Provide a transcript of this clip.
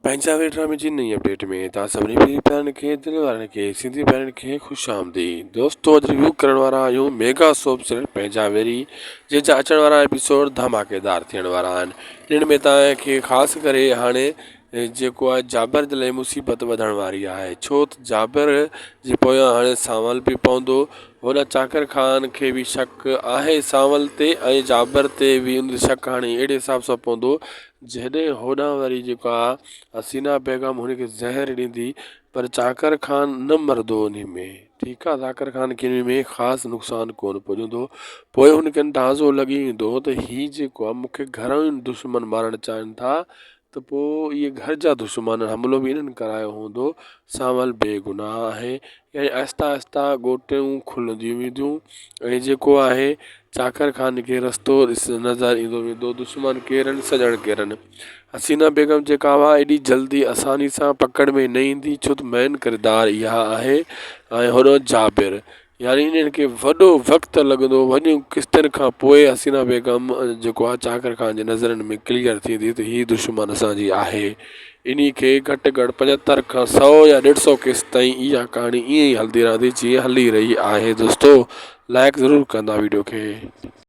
پنهنجا وير ڊرامي جي نئين اپڊيٽ ۾ توهان سڀني پياري پيارن کي دل وارن کي سنڌي ڀائرن کي خوش آمديد دوستو اڄ ريويو ڪرڻ وارا آهيون ميگا سوپ سيريل پنهنجا ويري جنهن جا اچڻ وارا ايپيسوڊ ڌماڪيدار ٿيڻ وارا آهن انهن ۾ توهان کي خاص ڪري هاڻي جيڪو آهي جابر جي لاء مصيبت وڌڻ واري آهي ڇو ته جابر جي پويان هاڻي سانول به پوندو هوڏانهن چاڪر خان کي به شڪ آهي سانول تي ۽ جابر تي به ان شڪ هاڻي اهڙي حساب سان پوندو جڏهن هوڏانهن وري جيڪا حسينه بيگم هن کي زهر ڏيندي پر چاڪر خان نه مرندو انهي ۾ ٺيڪ آ چاڪر خان کي انهي ۾ خاص نقصان ڪونه پڄندو پوء هن کي اندازو لڳي ويندو ته هي جيڪو آ مون کي گهران ئي دشمن مارڻ چاهين ٿا ته پوء اهي گهر جا دشمن حملو به انهن ڪرايو هوندو سانول بيگناهه آهي يعني آهسته آهسته ڳوٽيون کلنديون وينديون ۽ جيڪو آهي چاڪر خان کي رستو نظر ايندو ويندو دشمن ڪير آهن سڄڻ ڪير آهن حسينه بيگم جيڪا هئا ايڏي جلدي آساني سان پڪڙ ۾ نه ايندي ڇو ته مين ڪردار اها آهي ۽ هوڏو جابر يعني انهن کي وڏو وقت لڳندو وڏين قسطن کان پوء حسينه بيگم جيڪو آهي چاڪر خان جي نظرن ۾ ڪليئر ٿيندي ته هي دشمن اسان جي آهي انهي کي گهٽ گهٽ پنجهتر کان سو يا ڏيڍ سو قسط تائين اها ڪهاڻي ائين ئي هلندي رهندي جيئن هلي رهي آهي دوستو لائڪ ضرور ڪندا ويڊيو کي.